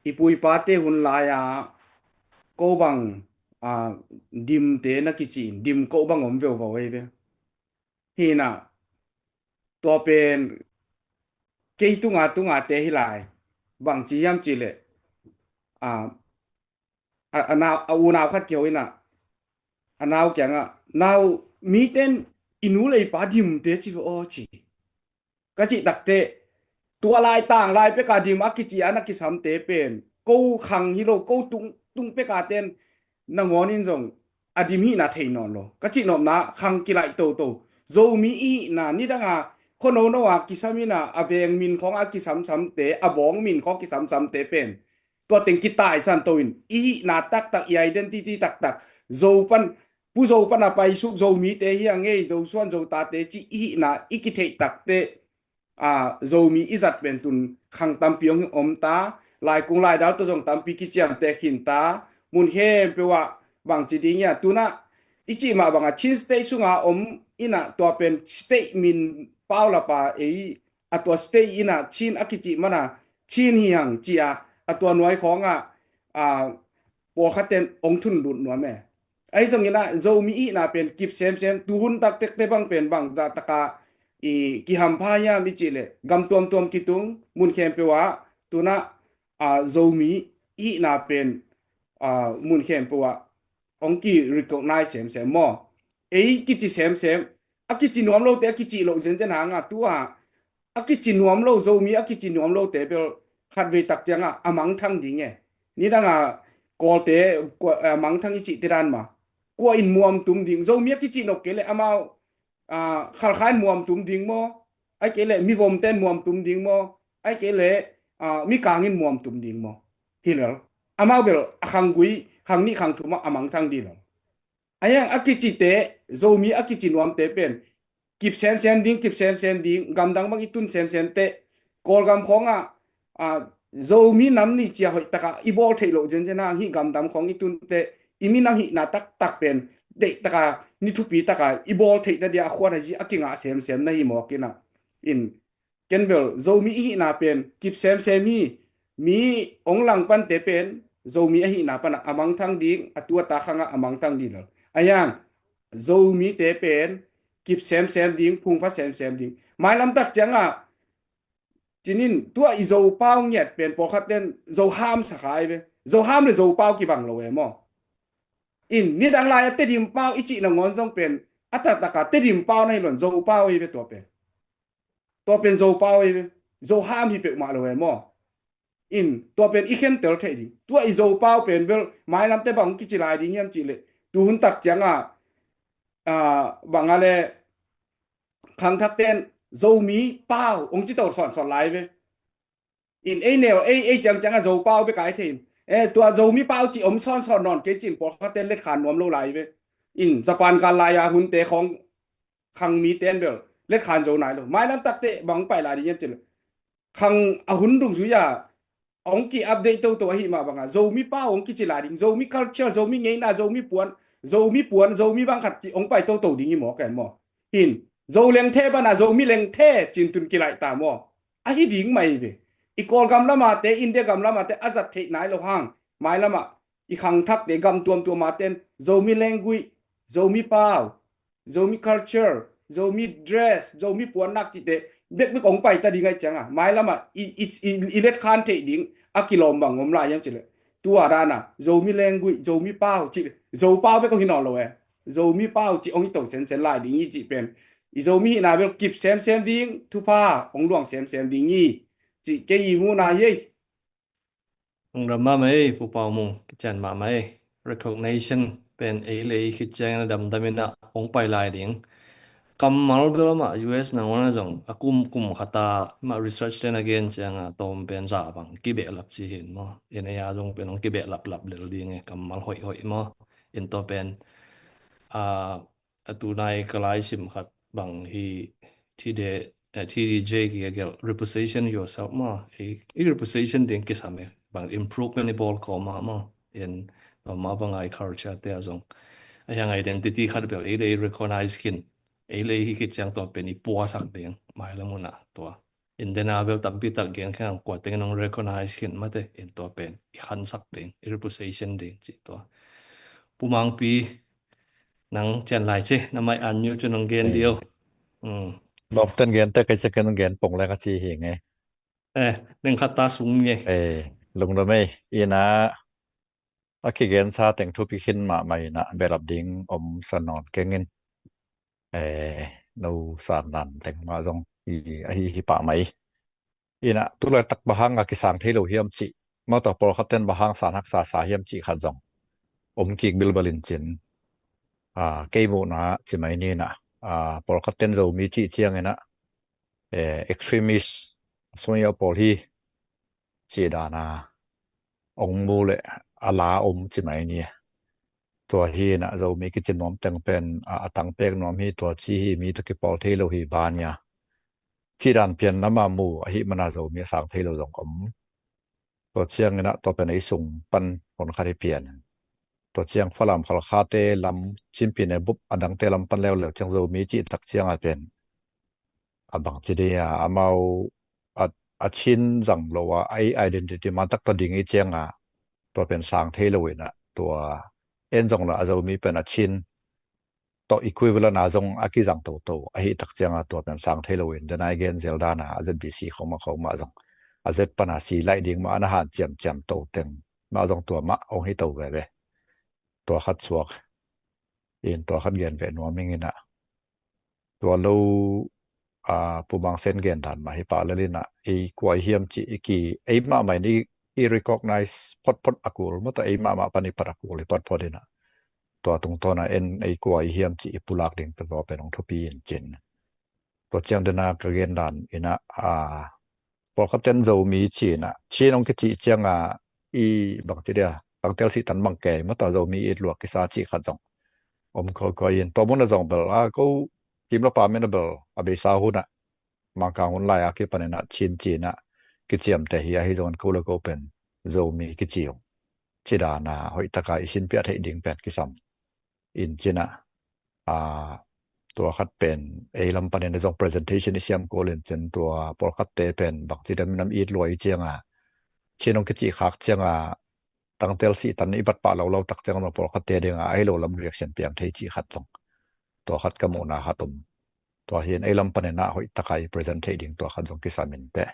i puipate hun lai-a ko bang a, dimte na kici in dim ko bang om veuvau ei ve. Hinah tua pen kei tunga tungate hi lai. Bangci hiam cih leh a, a, a, nau, a unau khat kiho inah a nau kiangah nau miten i nu le i pa dimte ci ve aw ci. Ka cih takte tua lai tang lai peka dim a kici a na kisamte pen ko khang hi lo, ko tung, tung peka ten nangawn in zong a dim hihna thei nawn lo. Ka cih nopna khang kilaih toto. Zomi i hihna nidanga khuanono a kisam inah a veng min khawng a kisamsamte, a bawng min khawng kisamsamte pen tua teng kitaisan to in i hihna taktak, i identity taktak, Zo pan, Pu Zo pan a paisuk Zomite hi a ngei, Zo suan Zo tate cih i hihna i kitheih takte a, Zomi i zat pen tun khang tampi hong om ta, laikung laidal tawh zong tampi kiciamtek khin ta, mun khempeuh ah bangci ding hiam tunah i cih mah bangah Chin State sunga om inah tua pen state min paulapa ei a tua state inah Chin a kicih mana Chin hi hang ci-a a tua nuai khawngah a, pawlkhatten hong thun lut nuam e. Ahi zonginah Zomi i hihna pen kip semsem, tuhun taktekte bang pen bang zahtaka i kihampha hiam i cih leh gam tuamtuam kitung mun khempeuh ah tunah a, Zomi i hihna pen a, mun khempeuh ah hong ki recognize semsem maw. Ei kici semsem, a kici nuam lote a kici loh zenzen hanga tua a kici nuam lo, Zomi a kici nuam lote bel khatvei tak ciangah a mangthang ding e. Nidanga Kawlte kua, a mangthang i cihte dan mah kua in muam tum ding, Zomi a kici nop kei leh amau a, Khalkha in muam tum ding maw, ai kei leh mivomte in muam tum ding maw, ai kei leh a, mikang in muam tum ding maw. Hi lel. Amau bel a khanggui khang nih khang thum ah a mangthang ding lel. Ahi hang a kicite, Zomi a kici nuamte pen kip semsem ding, kip semsem ding, gamdang bang i tun semsem teh, Kawlgam khawngah a, Zomi nam ni cia hoih taka i bawl theih loh zenzen hang hih gamdang khawng i tun teh, i minam hihna taktak pen deih taka ni thupi taka i bawl theihna dia a khuat a zi a kingah semsem na hi mawk inah. In ken bel Zomi i hihna pen kip semsem hi. Mi hong langpante pen Zomi a hihna panah a mangthang ding, a tu a ta khangah a mangthang ding lo. Ahi hang Zomite pen kip semsem ding, phungpha semsem ding. Mailam tak ciangah cinin tua i Zopau ngiat pen pawlkhatten Zoham sakha i ve. Zoham le Zopau kibang lo e maw. In nidang lai-a Tedim pau i cih nangawn zong pen a taktaka Tedim pau na hi lo in Zopau i ve tua pen. Tua pen Zopau i ve. Zoham hi peuhmah lo e maw. In tua pen i khentel theih ding. Tua i Zopau pen bel mailamte bang kici lai ding hiam cih leh tuhun tak ciangah a, bangah le khangthakte in Zomi pau hong ci to sawnsawt lai ve. In ei neu ei, ei ciangciangah Zopau bek a i thei in, e, tua Zomi pau cih om sawnsawt nawn kei cin pawlkhatte in letkhan nuam lo lai ve. In Japan gal lai-a hunte khawng khang mi ten bel let khan zo nai lo. Mailam takte bang pai lai ding hiam cih leh, khang a hun dungzui a hong ki update toto ahi mah banga Zomi pau hong kici lai ding, Zomi culture, Zomi ngeina, Zomi puan, Zomi puan, Zomi bang khat ci hong pai toto ding hi maw, ken maw? Hin, Zo lengthe bana Zomi lengthe cin tun kilaih ta maw? Ahi ding mai ve. I Kawlgam lamate, India gam lamate a zat theih nai lo hang, mailamah i khangthakte gam tuamtuama ten Zomi language, Zomi pau, Zomi culture, Zomi dress, Zomi puannak cihte bekbek hong paita ding ahi cianga, mailamah i, i, i, i let khan theih ding a kilawm bang om lai hiam cih leh, tua dana Zomi language, Zomi pau cih, Zo pau bek hong hi nawn lo e. Zomi pau cih hong hi to sensen lai ding hi cih pen, i Zomi hihna bel kip semsem ding, thupha hong luang semsem ding hi cih kei i muhna hi ei. Hong dam mahmah ei, Pu Pau Mung, kician mahmah ei. Recognition pen ei le ei khit ciangin a damdam in ah hong pai lai ding. Kammal bel amah U S nangawn ah zong a kum, kum khat a mah research ten a gen cianga tawm pen za bang kibehlap ci hi in maw. Ei a zong pen hong kibehlap lap lel ding e, kammal hoih hoih maw. In tua pen, a, a tunai ka laisim khat bang hi, T D, eh, T D J kigelh, reposition yourself maw. Ei, ei reposition ding kisam e, bang improvement i bawl kawm a maw. In tua mah banga i culture te a zong, a hiang identity khat bel ei le ei recognize khin, ei le ei hi khit ciang tua pen i puasak ding mailam hun ah tua. In dena bel tampi tak gen khin, kua tengin hong recognize khin mate, in tua pen i khansak ding, i reposition ding cih tua. Pu Mangpi, nang cian lai ci, na mic unmute cin hong gen dih o. Mm. Lawmten gente kei ciangin hong gen pong leng a ci hi nge. Eh, neng khat ta sung nge. Eh, lungdam ei, in ah a kigensa teng thupi khin mahmah in ah behlap ding om sa nawn keng in. Eh, no san nan teng mah zong hi, ahi hi pah mai. In ah tulaitak bang hanga kisang thei lo hiam cih, mah tawh pawlkhat ten bang hang san haksa sa hiam cih khat zong om kik bilbal in cin. Ah, kei muhna ci mai ni in ah, ah, pawlkhat ten Zomi cih ciangin ah, eh, extremist, sungih a pawl hi cih dana hong mu leh a la om ci mai ni. Tua hi in ah Zomi kici nuam teng pen, a, a tangpek nuam hi, tua ci hi, mi tawh kipawl thei lo hi, bania cih dan pian lam a mu ahih mana Zomi a sang thei lo zong om. Tua ciangin ah tua pen ei sung pan hun khat hi pian. Tua ciang Falam Khalkhate lam, Chin Pyine bup a dangte lam pan leuleu ciang Zomi cih tak cianga pen a bang ci dih a, amau a, a Chin zang lo a, a ei identity man tak tawh ding i cianga tua pen sang thei lo in ah, tua en zong la a Zomi pen a Chin tawh equivalent a zong a kizang toto ahih tak cianga tua pen sang thei lo in, dena i gen zel dana a Z B C khong mah khong mah zong a Z pana si laih ding mah a na hanciam ciam to teng mah zong tua mah hong hi to veve. Tua khat suak in, tua khat gen ve nuam ing in ah. Tua lo, a, Pu Mang Sen gen dan mah hi pah lel in ah, ei kua i hiam cih i ki, ei mahmah in i, i recognize photphot a kul, mah tawh ei mahmah pan i pat a kul, i photphot in ah. Tua tungtawn a en ei kua i hiam cih i pulak ding tua pen hong thupi in cin. Tua ciang dena ka gen dan in ah, a, pawlkhat ten Zomi ci in ah, Chin hong kicih cianga i bang ci dia, tangtel sihtan bang kei, mah tawh Zomi it luak kisa cih khat zong om kawikawi in, tua mun a zong bel, a, ko kim la pa min a bel a beisa hun ah, Mangkang hun lai a kipan in ah Chin ci in ah kiciamteh hi, ahi zongin ko le ko pen Zomi kici ung ci dana hoih taka i sinpiah theih ding pen kisam in cin ah, a, tua khat pen ei lam panin a zong presentation i siam kul in cin, tua pawlkhatte pen bang ci dia minam it lua i cianga, Chin hong kicih khak cianga tangtel sihtan i bat pah lo lo tak ciang zong pawlkhatte dinga ahi lo lam reaction piang thei cih khat zong, tua khat ka muhna khat om. Tua hi in ei lam panin ah hoih taka i present theih ding tua khat zong kisam in teh.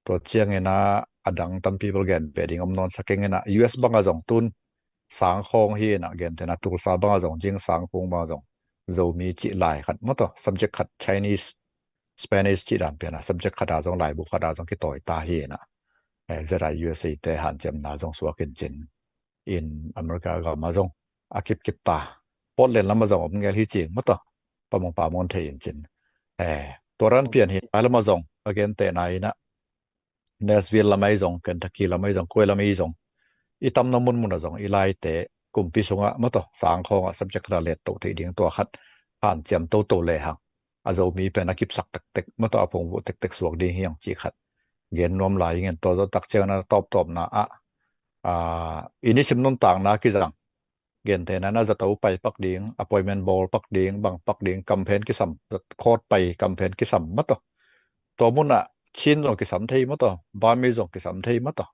Tua ciangin ah a dang tampi bel gen ve ding om nawn sa keng in ah, U S banga zong tun Sangkhawng hi in ah, gentehna Tulsa banga zong, Jingsangphung banga zong Zomi cih lai khat, mah tawh subject khat, Chinese, Spanish cih dan pian ah subject khat a zong, laibu khat a zong kitawi ta hi in ah, eh, Z I U S A te hanciamna zong suak in cin, in America gam a zong a kipkip ta, Portland lam a zong om ngel hi cing, mah tawh pamong pamong thei in cin. Eh, tua dan pian hi, a lam a zong a gentehna in ah Nashville lam ahi zong, Kentucky lam ahi zong, koi lam ahi zong, i tamna munmun a zong i laite kumpi sungah, mah tawh Sangkhawng ah subject khat a let to theih ding tua khat hanciam toto le hang a Zomi pen a kipsak tektek mataw, a phungvuh tektek suak ding hi hang cih khat gen nuam lai ing. Tua zawh tak ciangin a tawptawpna ah, ah, i nisim nuntakna kizang gentheihna in a zato pai pak ding, appointment bawl pak ding, bang pak ding, campaign kisam, court pai campaign kisam mataw. Tua munah Chin zong kisam thei mataw, Burmese zong kisam thei mataw.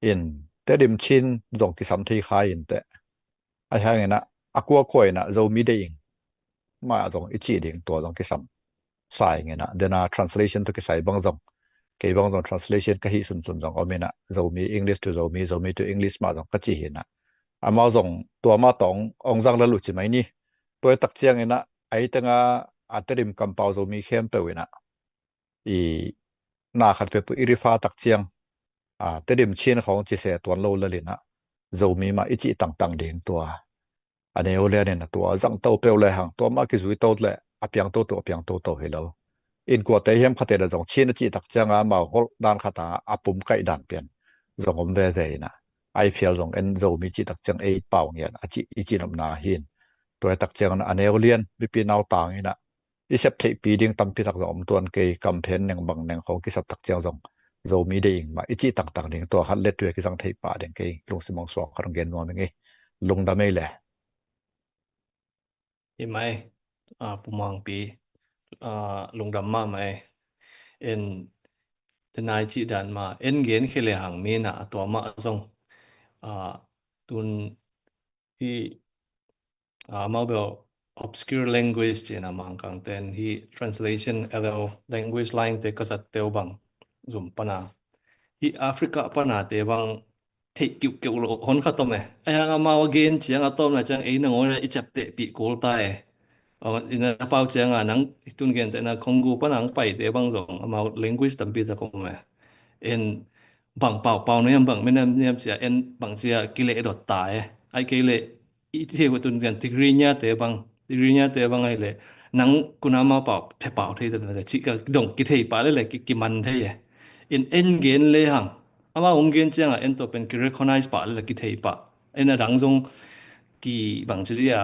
In Tedim Chin zong kisam thei kha in teh. Ahi hangin ah a kuakua in ah Zomi deih ing mah zong i cih ding, tua zong kisam sa ing in ah. Dena translation tawh kisai bang zong, kei bang zong translation ka hih sunsun zong om in ah, Zomi English to Zomi, Zomi to English mah zong ka cih hi in ah. Amau zong tua mah tawh ong zang lel uh ci mai ni. Tua i tak ciangin ah, ei tenga a Tedim kampau Zomi khempeuh in ah i na khat peuhpeuh i refer tak ciang, a, Tedim Chin khawng ci se tuan lo lel in ah, Zomi mah i cih tangtang ding tua. A neu lian in ah tua zang to peuh le hang, tua mah kizui to le a piang toto, a piang toto hi lo. Innkuante hiam khat in ah zong Chin a cih tak ciang a amau holh dan khat a, a pum kaih dan pian zong om veve in ah, ai phial zong en, Zomi cih tak ciang ei pau ngiat a cih, i cih nopna hi in. Tua i tak ciang a neu lian mipi nau tang in ah i sep theihpi ding tampi tak zong om tuan kei, campaign neng bang neng khawng kisap tak ciang zong Zomi deih ing mah i cih tangtang ding, tua khat le tua kizang thei pah ding kei lungsim hong suak khat hong gen nuam ing ei. Lungdam ei le. Hi mai, a, Pu Mangpi, a, lungdam mahmah ei. En, tenai cih dan mah en gen khia le hang mi in ah a tua mah zong, a, tun hi, a, amau bel obscure language ci-in a Mangkangte in hi translation, L L language line te ka zatte uh bang zum pana, hi Africa pana te bang theih kiuhkeuh lo hon khat om e. Ahi hang amau a gen ciang a tawpna ciang ei nangawn i ciaptehpih kul ta e. Aw, i na pau ciang a nang tun gentehna Congo pana hong paite bang zong amau language tampi tak om e. En bang paupau na hiam, bang minam niam cia en bang cia kileh dot ta e. Ai kei leh i thei uh tun ciang Tigrinya te bang, Tigrinya te bang ai leh nang kuna ma pau thei pau thei ta na cih ka dong kithei pah le le ki, kiman thei e. In en gen le hang, amau hong gen ciang a en tua pen ki recognize pah le le kithei pah. En a dang zong ki bang ci dia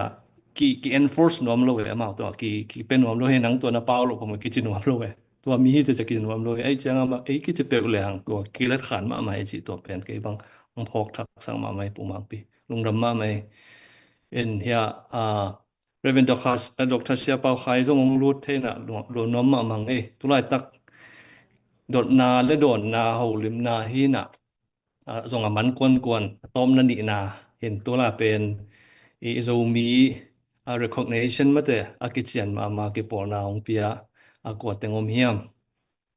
ki, ki enforce nuam lo e, amau tua ki, ki pe nuam lo e, nang tua na pau lo pong kici nuam lo e. Tua mi hi te cia kici nuam lo e. Ai ciang a mah ei kici peuh le hang tua kilet khan mahmah e cih tua pen kei bang hong phawk thak sang mahmah e Pu Mangpi. Lungdam mahmah e. En hia, a, Reverend Doctor, eh, Doctor Sia Pau Khai zong hong lut thei in ah lu, lu nuam mahmah ing ei. Tulaitak dotna le dawnna holimna hi in ah, ah, zong a man kuankuan, a tawpna nihna hi in, tulai pen i Zomi, ah, recognition mate a kician mahmah kipawlna hong pia a kua teng om hiam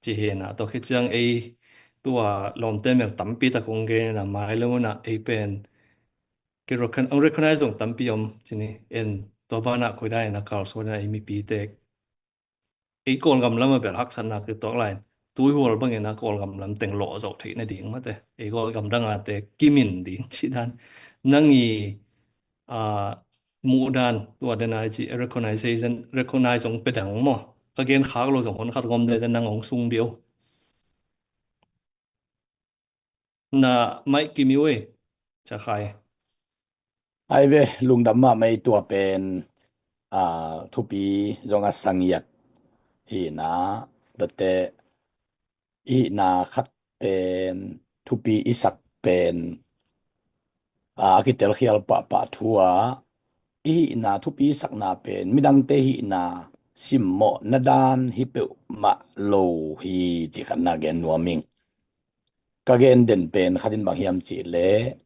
ci hi in ah, tua khit ciang ei tua lawmte mel tampi tak hong gen in ah, mai lo in ah ei pen ki recogn-, ang recognize zong tampi om ci ni. En tua banah khuidai in a kalsuan in a ei mipite ei Kawlgam lam a bel haksatna kituak lai in tuihual bangin a Kawlgam lam teng lawh zoh theih nading mate ei Kawlgam dang a te kimin ding cih dan nang i, a, muh dan tua den a i cih recognition, recognize zong pe dang maw? Ka gen khak lo zong hon khat gom de nang hong sung dih o. Na maih kim i uh ei, Sia Khai. Ai ve, lungdam mahmah ei. Tua pen, a, thupi zong a sangiat hi in ah, tua te i hihna khat pen thupi i sak pen, a, a kitelkhial pahpah thu a, i hihna thupi i sakna pen midangte hihna simmawhna dan hi peuhmah lo hi cih khat na gen nuam ing. Ka gen den pen khat in bang hiam cih leh,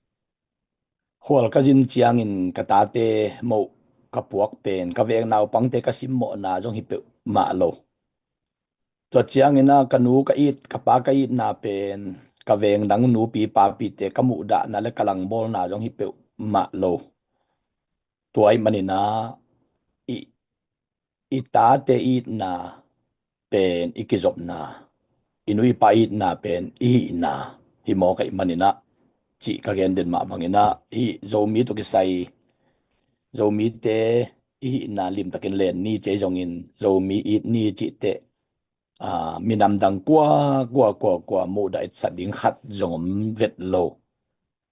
khual ka zin ciangin ka tate moh ka puak pen ka veng naupangte ka simmawhna zong hi peuhmah lo. Tua ciangin a ka nu ka it, ka pa ka itna pen ka veng dang nupi papite ka muhdahna le ka langbawlna zong hi peuhmah lo. Tua ahih manin a i i tate itna pen i kizopna, i nu i pa itna pen i hihna hi mawk ahih manin ah, cih ka gen den mah bangin ah, hih Zomi tawh kisai, Zomite i hihna limtakin len ni cih zongin, Zomi it ni cih teh, aa, minam dang kua, kua, kua, kua muhdah etsat ding khat zong om vet lo.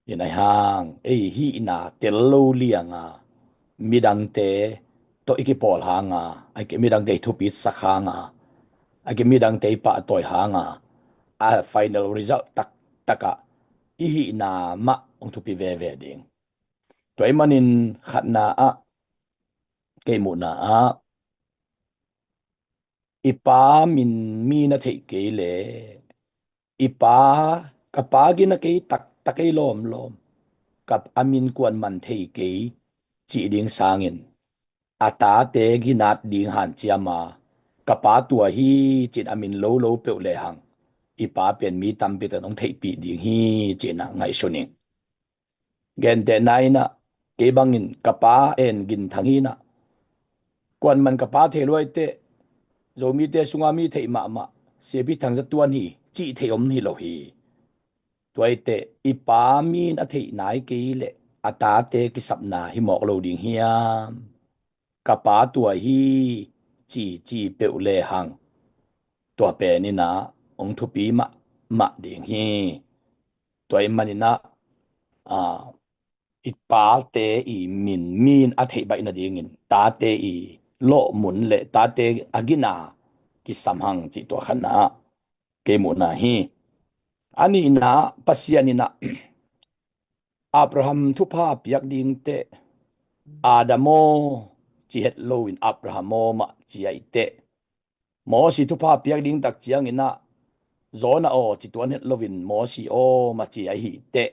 Hi nai hang, ei hihna tel lo lianga midangte tawh i kipawl hanga, a kei midangte i thupitsak hanga, a kei midangte i pahtawi hanga, a final result taktakah i hihna mah hong thupi veve ding. Tua ahih manin khatna ah, kei muhna ah, i Pa min mi na theih kei leh, i Pa, ka Pa gina kei taktak ei lawmlawm, ka, a min kuaman thei kei cih ding sangin, a tate ginat ding hanciam a, ka Pa tua hi, ci-in a min lolo peuh lehang, i Pa pen mi tampi ten hong theihpih ding hi, ci-in ah ngaihsun ing. Gentehna in ah, kei bangin ka Pa en ginthang hi-in ah, kuaman ka Pa thei lua hi teh, Zomite sunga mi theih mahmah Siapi Thang Za Tuan hi, cih theih om hi lo hi. Tua hi teh, i Pa min a theih nai kei leh a tate kisapna hi mawk lo ding hiam? Ka Pa tua hi, ci ci peuh lehang, tua pen in ah hong thupi mahmah ding hi. Tua ahih manin ah, a, i pate i min, min a theih baih nadingin tate i lawhmun le tate a gina kisam hang, cih tua khatna ah kei muhna hi. A nihna ah, Pasian in ah Abraham thupha piak ding teh, Adam aw, ci het loin Abraham aw mah ci ahih teh, Mosi thupha piak ding tak ciangin ah, Jonah aw, ci tuan het loin Mosi aw mah ci ahih teh,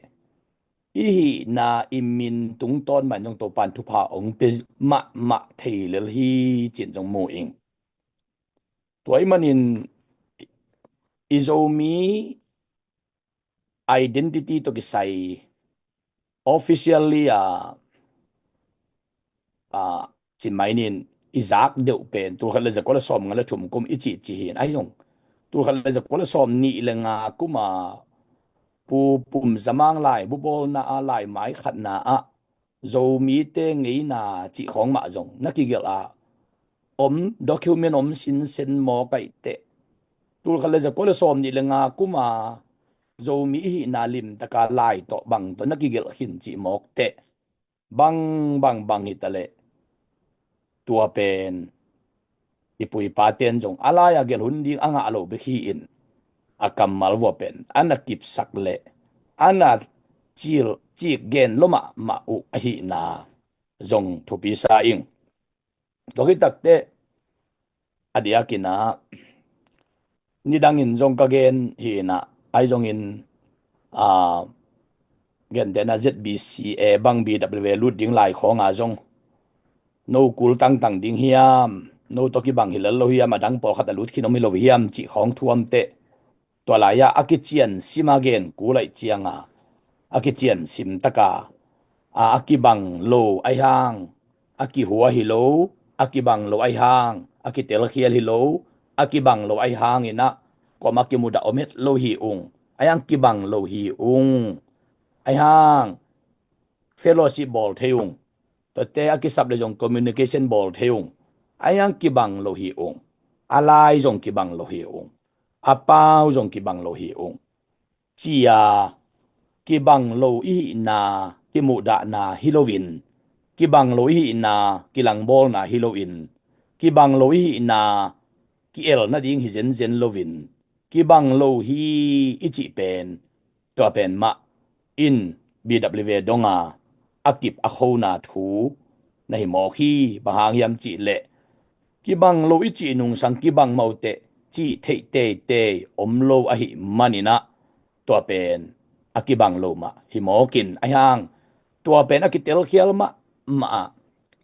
i hihna i min tungtawn mah in zong Topa'n thupha hong pia mahmah thei lel hi, ci-in zong mu ing. Tua ahih manin i Zomi identity tawh kisai officially a, a, cin mai nin i zak deuh pen tulkhat le zakua le sawmnga le thum kum i cih ci hi-in, ahi zong tulkhat le zakua le sawmnih le nga kum a Pu Pum Za Mang laibu bawlna a laimai khatna ah Zomite ngeina cih khawng mah zong na kigelh a om, document om sinsen mawk ahih teh, tulkhat le zakua le sawmnih le nga kum a Zomi i hihna limtaka lai tawh bang tawh na kigelh khin cih mawk teh, bang bang bang hi ta leh, tua pen i pu i pate'n zong a lai-a gelh hun ding a ngah lo bek hi-in, a kammal vua pen a na kipsak leh a na cil cik gen lo mahmah uh ahihna zong thupi sa ing. Tua khit tak teh, a diakin ah, nidangin zong ka gen hi-in ah, ahi zongin, a, gentehna Z B C A bang B W A lut ding lai khawng a zong, no kul tangtang ding hiam, no tawh kibang hi lel lo hiam, a dang pawlkhat a lut khin om hi lo hiam cih khawng thu om teh, tua lai-ah a kician sim a gen kul ahih ciangin, a kician sim tak a, a, a kibang lo ahih hang, a kihua hi lo, a kibang lo ahih hang, a kitelkhial hi lo, a kibang lo ahih hangin ah, kuamah kimudah om het lo hi ung, ahih hang kibang lo hi ung, ahih hang fellowship bawl thei ung, tuate a kisap le zong communication bawl thei ung, ahih hang kibang lo hi ung, a lai zong kibang lo hi ung, a pau zong kibang lo hi ung, ci-a kibang lo i hihna kimuhdahna hi loin, kibang lo i hihna kilangbawlna hi loin, kibang lo i hihna ki-el nading hi zenzen loin, kibang lo hi i cih pen, tua pen mah in B W A dong a, a kip a khona thu na hi mawk hi. Bang hang hiam cih leh, kibang lo i cih nungsang kibang mah uh teh cih theih teitei om lo ahih manin ah, tua pen a kibang lo mah hi mawk in, ahih hang tua pen a kitelkhial mahmah ah,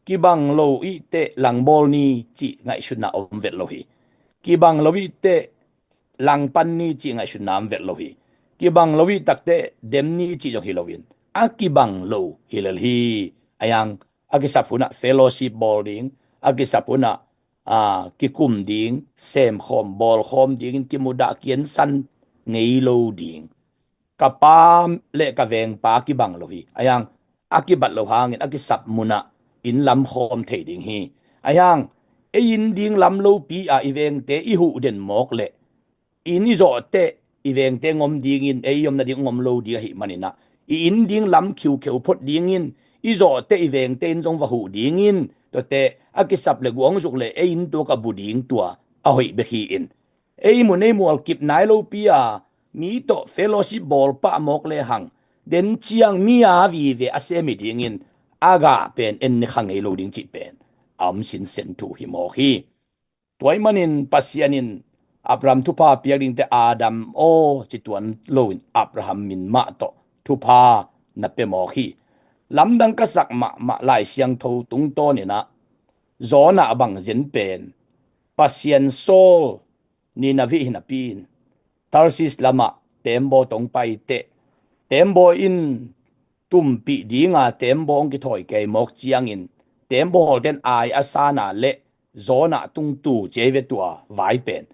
kibang lo i teh langbawl ni cih ngaihsutna om vet lo hi. Kibang lo i teh langpan ni cih ngaihsutna om vet lo hi. Kibang lo i tak teh dem ni cih zong hi loin, a kibang lo hi lel hi. Ahih hang a kisap hun ah fellowship bawl ding, a kisap hun ah, a, kikum ding, semkhawm bawlkhawm dingin kimudah kiansan ngei lo ding. Ka pa le ka vengpa kibang lo hi. Ahih hang a kibat lo hangin a kisap mun ah inn lam khawm thei ding hi. Ahih hang ei inn ding lam lopi a i vengte i huh den mawk leh, inn i zawh teh i vengte ngom dingin ei i om nading ngom lo ding ahih manin ah, i inn ding lam khiukheu phot dingin, i zawh teh i vengte in zong va huh dingin, Tuate a kisap le guangzuk le ei inn tuak a bu ding tua a hoih bek hi in. Ei mun ei mual kip nai lopi a mi tawh fellowship bawl pah mawk le hang, den ciang mi a vive a sem hi dingin a gah pen en ni kha ngei lo ding cih pen a om sinsen thu hi mawk hi. Tua ahih manin Pasian in Abraham thupha piak dingte Adam aw ci tuan loin Abraham min mah tawh thupha na pia mawk hi. Lamdang ka sak mahmah Lai Siangtho tungtawninah Jonah bang zen pen Pasian sawl Nineveh hi napi in Tarsis lamah teembaw tawh hong pai teh, teembaw in tumpih dinga teembaw hong kithawi kei mawk ciangin teembaw hawlten ai a sana le Jonah tung tu ci ei ve tua vai pen.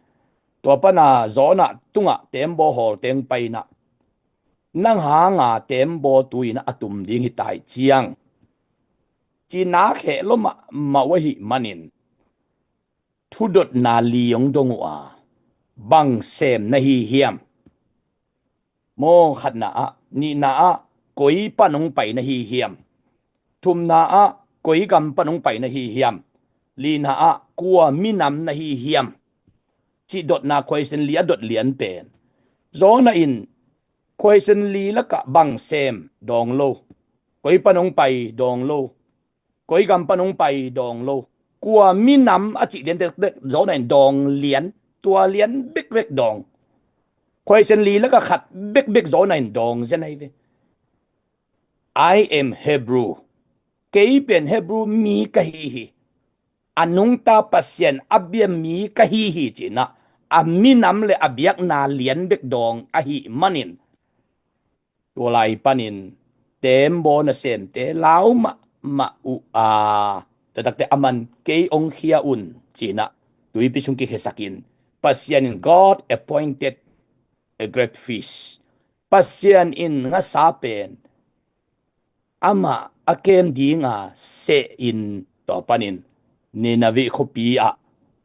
Tua pana Jonah tungah teembaw hawlten paina nang hanga teembaw tuina a tum ding hi tai ciang ci nak heh lo mahmah uh ahih manin thudotna li hong dong uh a, bang sem na hi hiam? Maw, khatna ah, nihna ah, koi pan hong pai na hi hiam? Thumna ah, koi gam pan hong pai na hi hiam? Lina ah, kua minam na hi hiam? Cih dotna question li a dot lian pen. Jonah in question li lakah bang sem dawng lo, koi pan hong pai dawng lo, koi gam pan hong pai dawng lo, kua minam a cih lian tektek Jonah in dawng lian, tua lian bekbek dawng. Question li lakah khat bekbek Jonah in dawng zen ahi ve. "I am Hebrew." Kei pen Hebrew mi ka hi hi. A nungta Pasian a bia mi ka hi hi cinah a minam le a biakna lian bek dawng ahih manin tua lai panin teembaw nasemte lau mahmah uh a, tua takte aman kei hong khia un cinah tuipi sung kikhesakin Pasian in God appointed a great fish. Pasian in ngasa pen amah a kem dinga seh in tua panin Nineveh khuapi ah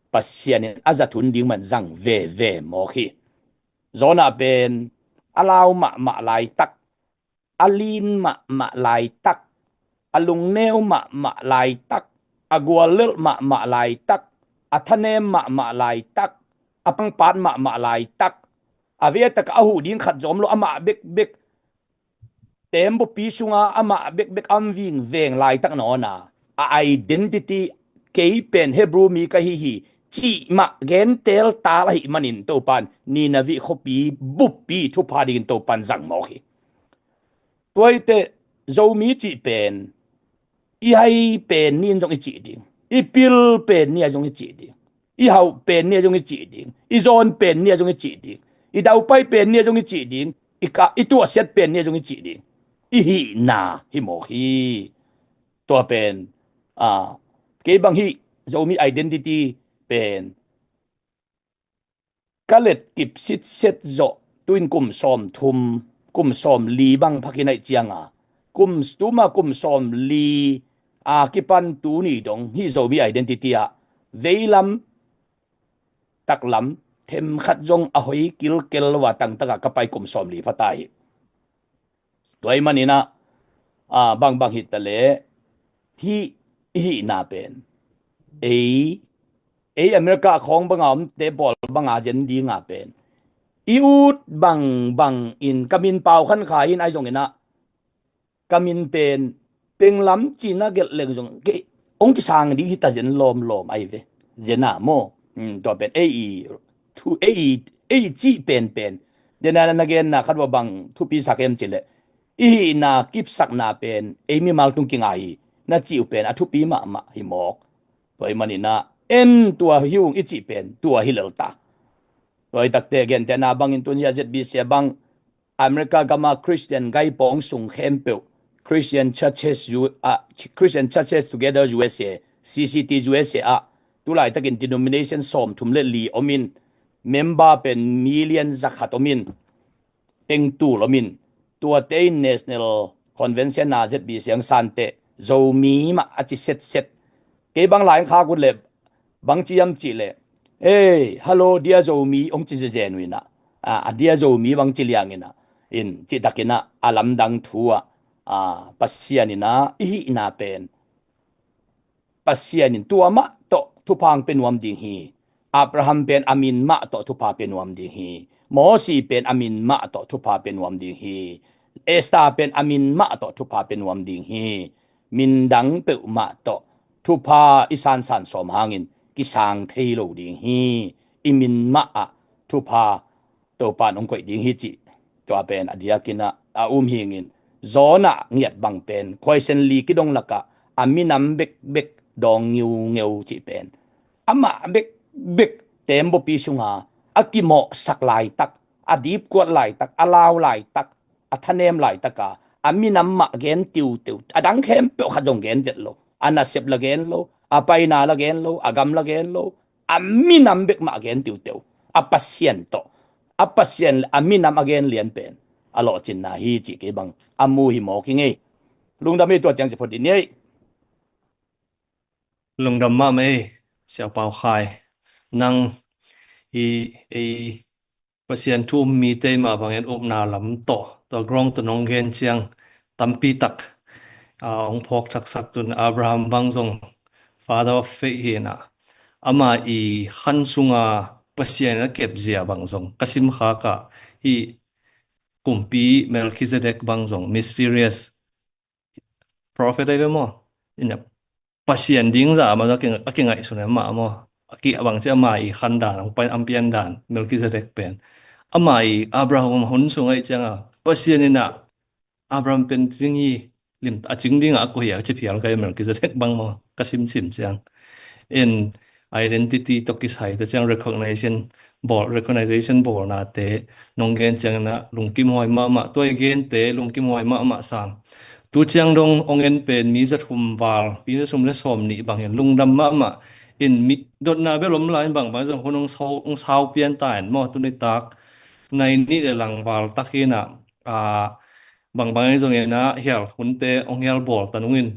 Pasian in a zat hun ding man zang veve mawk hi. Jonah pen a lau mahmah laitak, a lin mahmah laitak, a lungneu mahmah laitak, a guallelh mahmah laitak, a thanem mahmah laitak, a pangpat mahmah laitak, a vei a takah a huh ding khat zong om lo amah bekbek, teembaw pi sunga amah bekbek a om vingveng laitak nawna a identity, "Kei pen Hebrew mi ka hi hi," cih mah gentel tal ahih manin Topan Nineveh khuapi buppi thupha dingin Topan zang mawk hi. Tua hi teh Zomi cih pen i hai pen ni in zong i cih ding, i pil pen ni a zong i cih ding, i hauh pen ni a zong i cih ding, i zawn pen ni a zong i cih ding, i daupai pen ni a zong i cih ding, i ka, i tuahsiat pen ni a zong i cih ding. I hihna hi mawk hi. Tua pen, a, kei bang hih Zomi identity pen ka let kip sitset zawh, tu in kum sawm thum, kum sawm li bang phakin aih cianga, kum, tuma kum sawm li a kipan tuni dong hih Zomi identity ah veilam, taklam, themkhat zong a hoi kilkel lo a tangtaka ka pai kum sawm li phata hi. Tua ahih maninah, a, bangbang hita leh hih i hihna pen ei, ei America khawng banga omte pawl banga zen dinga pen i ut bangbang in ka min Pau Khan Khai in ahi zonginah ka min pen penglam cina gelh leng zong kei hong kisang ding hita zen lawmlawm ahi ve. Zena maw? Hmm, tua pen ei i thu, ei i, ei i cih penpen. Zena na genna khat vua bang thupi sak em cileh i hihna kipsakna pen ei mimal tung kingai hi na cih uh pen a thupi mahmah hi mawk. Tua ahih maninah en tua hi ung i cih pen tua hi lelta. Tua hi takte gentehna bangin tun hi a Z B C a bang America gama Christian gai pawng sung khempeuh, Christian Churches U-, ah, Christian Churches Together U S A, C C T U S A ah tulaitakin denomination sawmthum le li omin, member pen million zakhat omin, tengtul omin, tuate in National Convention a Z B C ang sante Zomi mah a ci setset. Kei bang lai ang khak ut le bang ci hiam cih leh, "Ei, hello, dear Zomi," hong ci zezen uh inah, a, a dear Zomi bang ci liang inah, in cihtakinah a lamdang thu ah, a, Pasian inah i hihna pen Pasian in tua mah tawh thupha hong pia nuam ding hi. Abraham pen a min mah tawh thupha pia nuam ding hi. Mosi pen a min mah tawh thupha pia nuam ding hi. Esther pen a min mah tawh thupha pia nuam ding hi. Min dang peuhmah tawh thupha i sansan sawm hangin kisang thei lo ding hi. I min mah ah thupha Topa in hong koih ding hi cih tua pen a diakin ah a um hingin, Jonah ngiat bang pen khuaisen li kidong lakah a minam bekbek dawng ngiungeu cih pen amah bekbek teembaw pi sunga a kimawhsak laitak, a dipkuat laitak, a lau laitak, a thanem laitaka a minam mah gen tiuteu, a dang khempeuh khat zong gen vet lo, a nasep la gen lo, a paina la gen lo, a gam la gen lo, a minam bek mah gen tiuteu, a Pasian tawh, a Pasian a minam a gen lian pen a lawhcinna hi cih kei bang a mu hi mawk hi ngei. Lungdam ei, tua ciang ci phot dih ni ei. Lungdam mahmah ei, Sia Pau Khai. Nang hi ei, Pasian thu um mite mah bangin upna lam tawh, tua grong tawh nong gen ciang tampi tak a hong phawk thaksak tun. Abraham bang zong father of faith hi na, ama i khan sunga Pasian a kepzia bang zong ka sim khak a, hi kumpi Melchizedek bang zong mysterious prophet ahi ve maw? Ina Pasian ding za ama a kingaihsun ama maw? A ki a bang ci ama i khan dan, ang pai ang pian dan, Melchizedek pen. Ama i Abraham hun sung ahi cianga Pasian ina Abraham pen ding hi, lim a cing dinga a ko hi a ci phial kai Melchizedek bang maw? Ka simsim ciang. In identity tawh kisai tawh ciang recognition bawl, recognition bawlnate nong gen ciangin ah lungkim huai mahmah, tua i gente lungkim huai mahmah sam. Tu ciang dong ong en pen mi zathum val, mi zathum le sawm nih bangin lungdam mahmah. In mi dotna bel om lai in bangbang zong hun ong sau, ong sau pian ta in maw, tuni tak nai nih le lang val tak hi na, a, bangbang zong in ah hial hunte ong hial bawl ta nungin